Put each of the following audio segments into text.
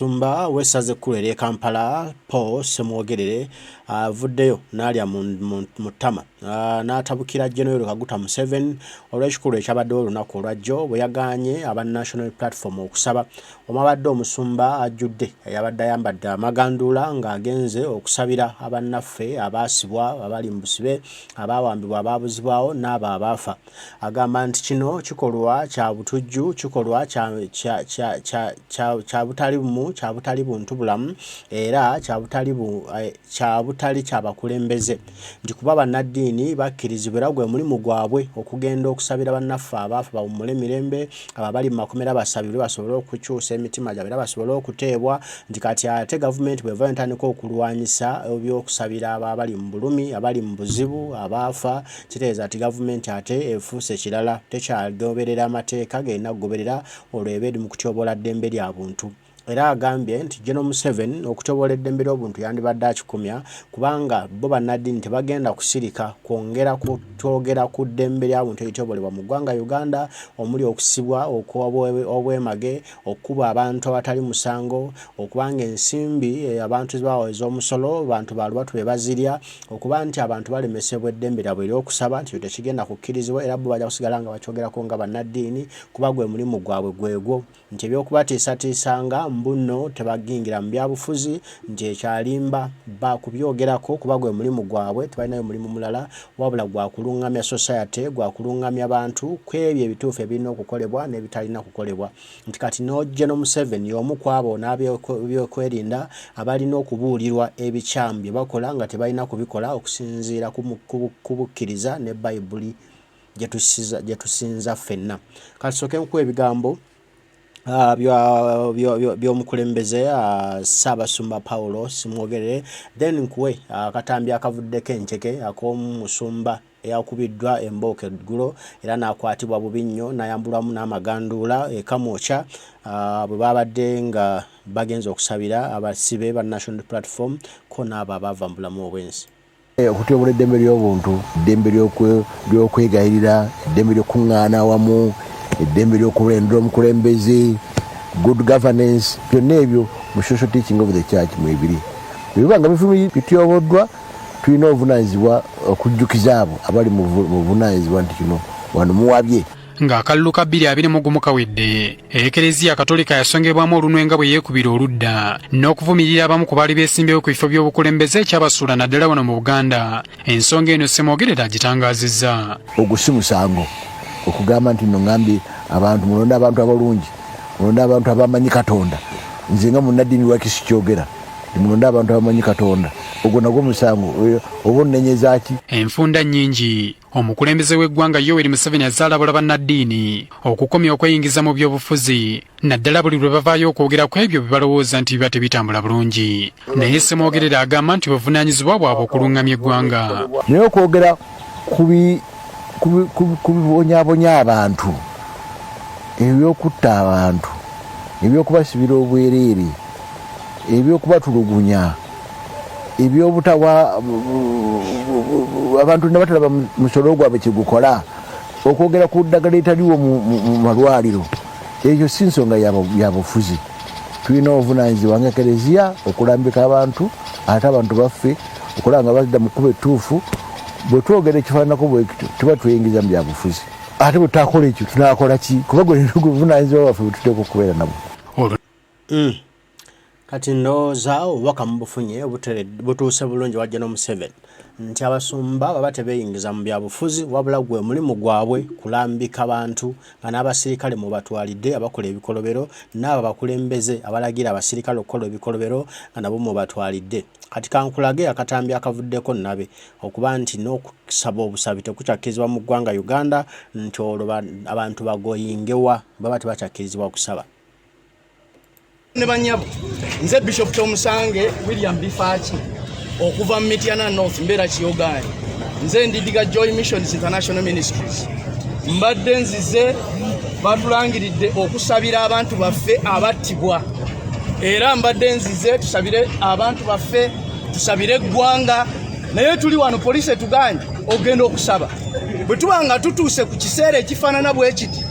Omusumba w'essaza ekkulu ery'e Kampala, Paul Ssemwogerere avuddeyo n'alya mu ttama n'atabukira Gen. Yoweri Kaguta Museveni olw'ekikolwa ekyabaddewo olunaku olwajjo bwe yagaanye aba National Platform okusaba omwabadde omusumba ajjudde eyabadde ayambadde amaganduula ng'agenze okusabira abannaffe abaasibwa, abali mu busibe, abaawambibwa, abaabuzibwawo n'abo abaafa. Agamba nti kino kikolwa kya butujju, kikolwa kya butali bumu, kya butali buntubulamu era kya butali kya bakulembeze nti kuba bannaddiini bakkirizibwa era gwe mulimu gwabwe okugenda okusabira bannaffe abaafa bawummule mirembe, abo abali mu makomera basabirwe basobole okukyusa emitima gyabwe era basobole okuteebwa nti kati ate gavumenti bw'evaayo n'etandika okulwanyisa eby'okusabira abo abali mu bulumi, abali mu buzibu, abaafa Kitegeeza nti gavumenti ate efuuse kirala, tekyagoberera mateeka gerina kugoberera olwo eba eri mu kutyoboola ddembe lya buntu. Era agambye nti General Museveni okutyoboola eddembe ly'obuntu yandibadde akikomya kubanga bo bannaddiini tebagenda kusirika kwongera kwogera ku ddembe lya buntu erityoboolebwa mu ggwanga Uganda omuli okusibwa okw'obwemage, okukuba abantu awatali musango, okuba ng'ensimbi abantu zebawa ez'omusolo bantu ba lubatu be bazirya. Okuba nti abantu balemesebwa eddembe lyabwe ery'okusaba nti ekyo tekigenda kukkirizibwa era bo bajja kusigala nga bakyogerako nga bannaddiini kuba gwe mulimu gwabwe gwegwo nti eby'okubatiisatiisanga mbunno tebagiyingira mu byabufuzi nti ekyo alimba ba kubyogerako kuba gwe mulimu gwabwe tebalinayo mulimu mulala wabula gwa kulungamya society gwa kulungamya bantu kw'ebyo ebituufu ebirina okukolebwa n'ebitalina kukolebwa. Nti kati no General Museveni y'omu ku abo n'ab'ebyokwerinda abalina okubuulirwa ebikyamu bye bakola nga tebalina kubikola okusinziira ku bukkiriza ne Bayibuli gye tusinza ffenna. Kati tusooke nkuwe ebigambo by'omukulembeze Ssaabasumba Paulo Ssimwogerere then nkuwe akatambi akavuddeko enceke ak'omusumba eyakubiddwa embooko eggulo era n'akwatibwa bubi nnyo n'ayambulwamu n'amaganduula e Kamwokya bwe baabadde nga bagenze okusabira abasibe ba National Platform ko n'abo abaava mu bulamu obw'ensi. Okutyoboola eddembe ly'obuntu, eddembe ly'okwegayirira, eddembe ly'okukuŋŋaana awamu, eddembe ly'okulondera omukulembeze, good governance, byonna ebyo mu social teaching of the church mwebiri. Bwe biba nga bityoboddwa Tulina obuvunanyizibwa okujjukiza abo abali mu buvunanyizibwa nti kino wano muwabye. Ng'akalulu ka 2021 kawedde, Ekereziya Katolika yasongebwamu olunwe nga bwe yeekubira oludda n'okuvumirira abamu ku baali beesimbyewo ku bifo by'obukulembeze ekyabasuula naddala wano mu Buganda. Ensonga eno Ssemwogerere agitangaazizza. Ogwo si musango okugamba nti nno ngambye abantu mulonde abantu abalungi, mulonde abantu abamanyi Katonda. Nze nga munnaddiini lwaki sikyogera? Mulonde abantu abamanyi Katonda, ogwo nagwo musango, oba onnenyeza ki? Enfunda nnyingi omukulembeze w'eggwanga Yoweri Museveni azze alabula bannaddiini okukomya okweyingiza mu byobufuzi naddala buli lwe bavaayo okwogera ku ebyo bye balowooza nti biba tebitambula bulungi. Naye Ssemwogerere agamba nti buvunaanyizibwa bwabwe okulungamya eggwanga. Naye okwogera ku bibonyabonya abantu, eby'okutta abantu, eby'okubasibira obwereere, ebyokubatulugunya, ebyobutawa abantu nabatalaba musolo gwabwe kyegukola, okwogera ku ddagala eritaliwo mu malwaliro, ekyo si nsonga yabufuzi. Tulina obuvunanyizibwa nga Ekereziya okulambika abantu ate abantu baffe okulaba nga badda mu kkubo ettuufu. Bwe twogera ekifaananako bwekityo tuba tweyingiza mu byabufuzi. Ate bwe tutakola ekyo tunaakola ki? Kuba gwe buvunanyizibwa bwaffe bwe tuteekwa okubeera nabwo. Kati ndowooza obubaka mubufunye butuuse bulungi ewa General Museveni nti abasumba baba tebeeyingiza mu byabufuzi wabula gwe mulimu gwabwe kulambika bantu nga n'abasirikale mubatwalidde abakola ebikolobero n'abo abakulembeze abalagira abasirikale okukola ebikolobero nga nabo mubatwalidde. Kati kankulage akatambi akavuddeko nnabe okuba nti n'okusaba obusabi tekukyakkirizibwa mu ggwanga Uganda nti olwo abantu bagoyingewa baba tebakyakkirizibwa kusaba. Ne banyabo, nze Bishop Tomusange William Bifaaki okuva mu Mityana North, mbeera Kiyogaani. Nze ndidiga Joy Missions International Ministries. Mbadde nzize batulangiridde okusabira abantu baffe abattibwa, era mbadde nzize tusabire abantu baffe, tusabire eggwanga, naye tuli wano poliisi etuganye okugenda okusaba. Bwe tuba nga tutuuse ku kiseera ekifaanana bwe kiti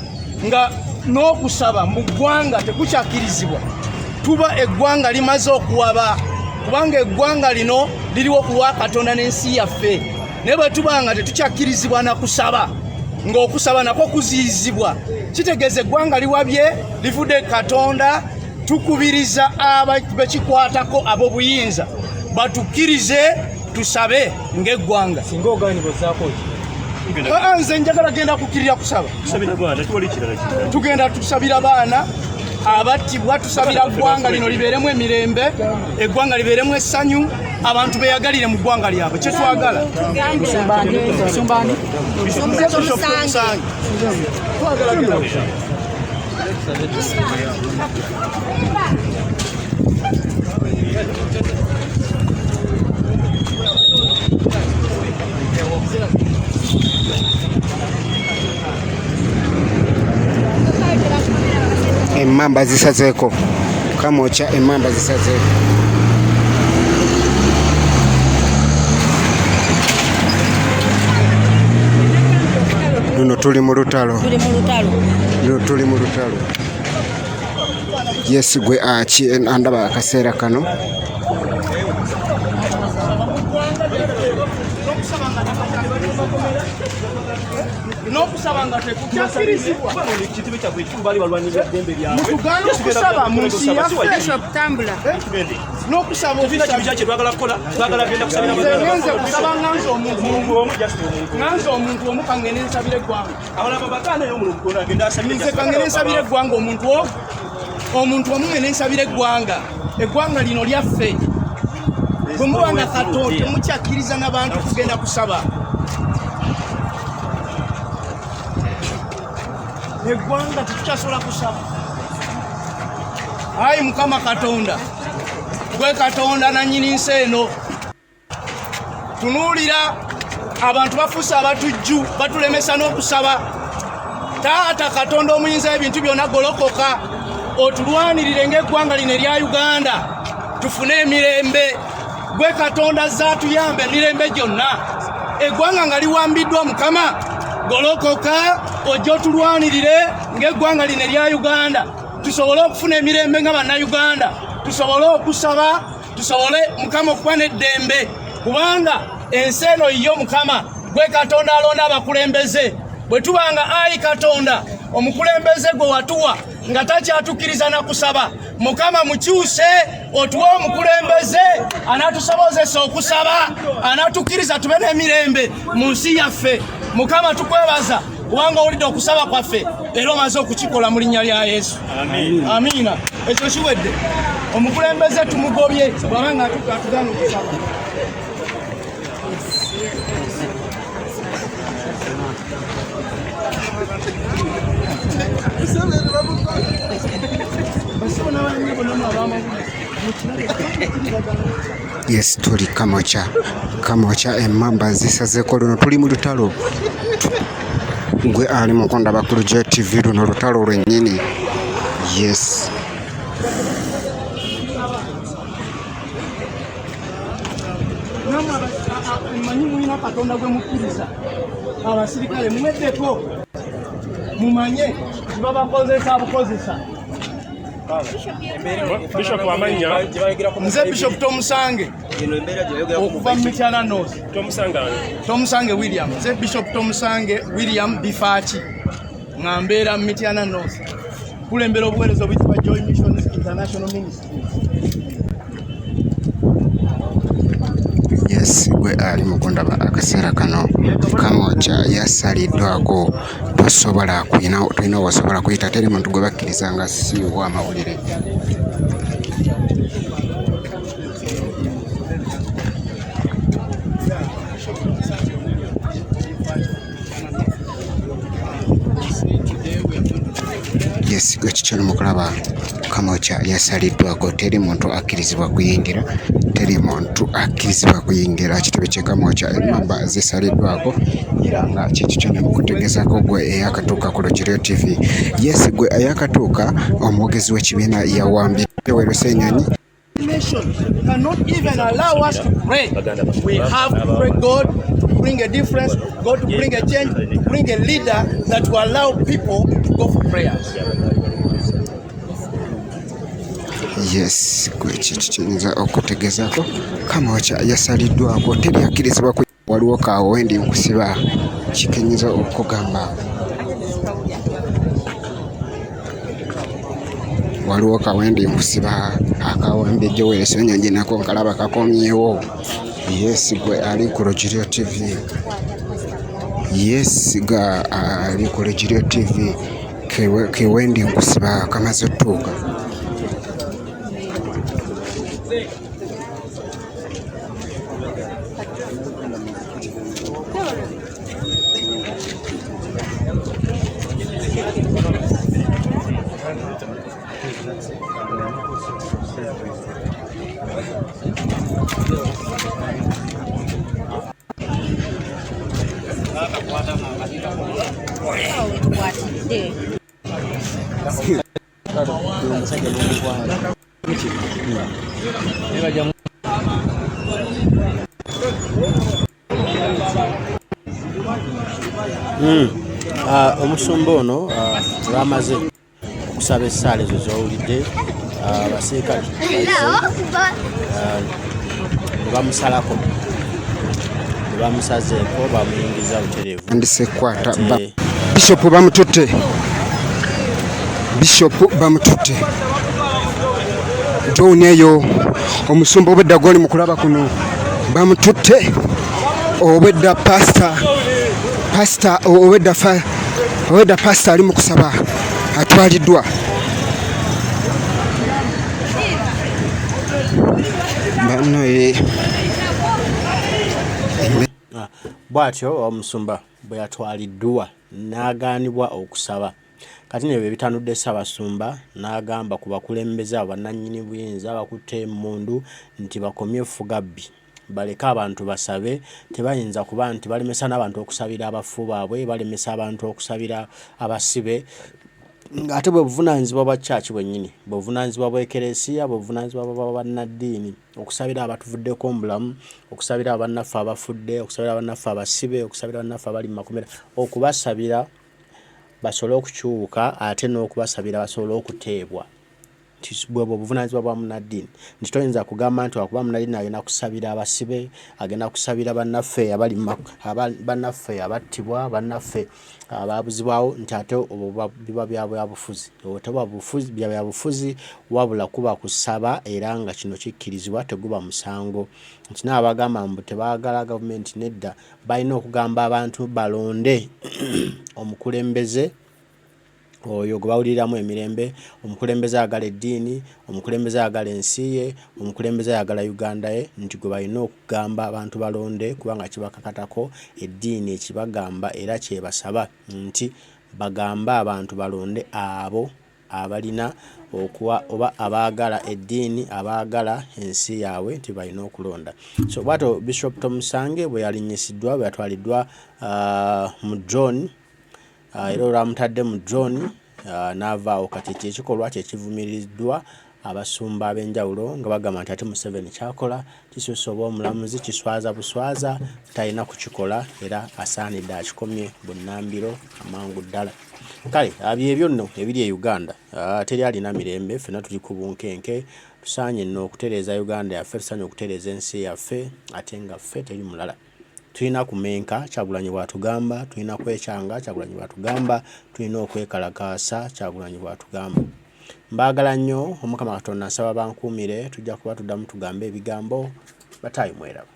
nga n'okusaba mu ggwanga tekukyakkirizibwa, Tuba eggwanga limaze okuwaba, kubanga eggwanga lino liriwo ku lwa Katonda n'ensi yaffe. Naye bwe tuba nga tetukyakkirizibwa na kusaba, ng'okusaba nakwo kuziyizibwa, kitegeeza eggwanga liwabye, livudde Katonda. Tukubiriza abekikwatako ab'obuyinza batukkirize tusabe ng'eggwanga. Singa ogaanibwa ozzaako ki? Nze njagala genda kukkirira kusaba. Tugenda tusabira baana abattibwa, tusabira ggwanga lino libeeremu emirembe, eggwanga libeeremu essanyu, abantu beyagalire mu ggwanga lyabwe, kyetwagala. Emmamba zisazeeko Kamwokya, emmamba zisazeeko. Luno tuli mu lutalo, luno tuli mu lutalo. Yes, gwe aki andaba akaseera kano. N'okusaba nga tekukyakkirizibwa, mutugaana okusaba mu nsi yaffe n'okusaba. Ngenze kusaba nga nze omuntu, nga nze omuntu omu, kangende nsabira eggwanga. Nze kangende nsabira eggwanga, omuntu omu, omuntu omu, ngende nsabira eggwanga. Eggwanga lino lyaffe. Bwe muba nga kato temukyakkiriza n'abantu kugenda kusaba, eggwanga tetukyasobola kusaba. Ayi Mukama Katonda, gwe Katonda nanyini nsi eno, tunuulira abantu bafuuse abatujju, batulemesa n'okusaba. Taata Katonda omuyinza w'ebintu byonna, golokoka otulwanirire ng'eggwanga lino erya Uganda tufune emirembe. Gwe Katonda zaatuyamba emirembe gyonna. Eggwanga nga liwambiddwa, Mukama golokoka ojja otulwanirire ng'eggwanga lino erya Uganda tusobole okufuna emirembe nga Bannayuganda, tusobole okusaba, tusobole Mukama okuba n'eddembe, kubanga ensi eno yo. Mukama, gwe Katonda alonda abakulembeze. Bwe tubanga, ayi Katonda, omukulembeze gwe watuwa nga takyatukkiriza na kusaba, Mukama mukyuse otuwe omukulembeze anatusobozesa okusaba, anatukkiriza tube n'emirembe mu nsi yaffe. Mukama, tukwebaza kubanga owulidde okusaba kwaffe era omaze okukikola mu linnya lya Yesu, amiina. Ekyo kiwedde. Omukulembeze tumugobye bwabanga atugaana okusaba. Yes, tuli Kamwokya, Kamwokya, emmamba zisazeko. Luno tuli mu lutalo. Gwe ali mukundaba ku Lugyo TV, luno lutalo lwennyini. Yes. Mmanyi mulina Katonda gwe mukkiriza. Abasirikale mweddeko, mumanye tibabakozesa bukozesa. Bishop, amannya? Nze Bishop Tomusange okuva mu Mityana North. Tomusange? Tomusange William. Nze Bishop Tomusange William Bifaaki, nga mbeera mu Mityana North, kulembera obuweereza obuyitibwa Joy Missions International Ministries. Yes, gwe ali mukundaba akaseera kano, Kamwokya yasaliddwako. Tosobola tulina wasobola kuyita, teri muntu gwe bakkiriza nga si wamawulire. Yes, gwe kikyoli mukulaba, Kamwokya yasaliddwako, teri muntu akkirizibwa kuyingira, teri muntu akkirizibwa kuyingira kitebe ky'e Kamwokya. Emmamba zisaliddwako era nga kyekyo kyonna mukutegeezako gwe eyakatuuka ku Lugiryo TV. Yes, gwe eyakatuuka, omwogezi w'ekibiina yawambye Yoweri Ssenyonyi. Nation cannot even allow us to pray. We have to pray God to bring a difference, God to bring a change, to bring a leader that will allow people to go for prayers. Yes, gwe kiki kiyinza okutegezaako Kamwokya yasaliddwako teri akkirizibwa ku waliwo kaawo wendi nkusiba kikenyinza okugamba waliwo kawendi nkusiba akawambye Joel Ssenyonyi nako nkalaba kakomyewo. Yes, gwe ali ku Lugiryo TV. Yes, ga ali ku Lugiryo TV kewendi nkusiba kamaze otuuka. Omusumba ono olwamaze okusaba essaala ezo z'owulidde, abaserikale ne bamusalako, ne bamusazeeko, bamuyingiza butereevu. Andise kwata Bishop bamututte, Bishop bamututte John eyo omusumba obwedda gwoli mu kulaba kuno bamututte obwedda pastor, pastor obwedda fa, obwedda pastor ali mu kusaba atwaliddwa. Bano Bw'atyo omusumba bwe yatwaliddwa n'agaanibwa okusaba. Kati nno ebyo bitanudde Ssabasumba n'agamba ku bakulembeze abo bannannyini buyinza abakutte emmundu nti bakomye effugabbi baleke abantu basabe, tebayinza kuba nti balemesa n'abantu okusabira abafu baabwe, balemesa abantu okusabira abasibe ng'ate bwe buvunaanyizibwa bwa church bwennyini, bwe buvunaanyizibwa bw'Ekereziya, bwe buvunaanyizibwa bwa bannaddiini okusabira abatuvuddeko mu bulamu, okusabira bannaffe abafudde, okusabira bannaffe abasibe, okusabira bannaffe abali mu makomera, okubasabira basobole okukyuka ate n'okubasabira basobole okuteebwa. Nti bwebwo obuvunaanyizibwa bwa munnaddiini. Nti toyinza kugamba nti lwakuba munnaddiini agenda kusabira abasibe, agenda kusabira bannaffe abali bannaffe abattibwa, bannaffe abaabuzibwawo nti ate obwo biba bya byabufuzi. Obwo tebuba bya byabufuzi wabula kuba kusaba era nga kino kikkirizibwa teguba musango. Nti n'abagamba mbu tebaagala gavumenti nedda, balina okugamba abantu balonde omukulembeze oyo gwe bawuliriramu emirembe, omukulembeze ayagala eddiini, omukulembeze ayagala ensi ye, omukulembeze ayagala Uganda ye nti gwe balina okugamba abantu balonde kubanga kibakakatako eddiini ekibagamba era ky'ebasaba nti bagambe abantu balonde abo abalina okuwa oba abaagala eddiini, abaagala ensi yaabwe nti balina okulonda. So bw'atyo Bishop Tomusange bwe yalinnyisiddwa, bwe yatwaliddwa mu drone era olwamutadde mu drone n'avaawo. Kati ekyo ekikolwa kye kivumiriddwa abasumba ab'enjawulo nga bagamba nti ate Museveni ky'akola kisusse oba omulamuzi kiswaza buswaza talina kukikola era asaanidde akikomye bunnambiro amangu ddala. Kale byebyo nno ebiri e Uganda, teri alina mirembe ffenna tuli ku bunkenke, tusaanye nno okutereeza Uganda yaffe, tusaanye okutereeza ensi yaffe ate nga ffe teri mulala. Tulina kumenka Kyagulanyi bw'atugamba, tulina kwekyanga Kyagulanyi bw'atugamba, tulina okwekalakaasa Kyagulanyi bw'atugamba. Mbaagala nnyo, Omukama Katonda nsaba bankuumire, tujja kuba tuddamu tugambe ebigambo, bataayi mweraba.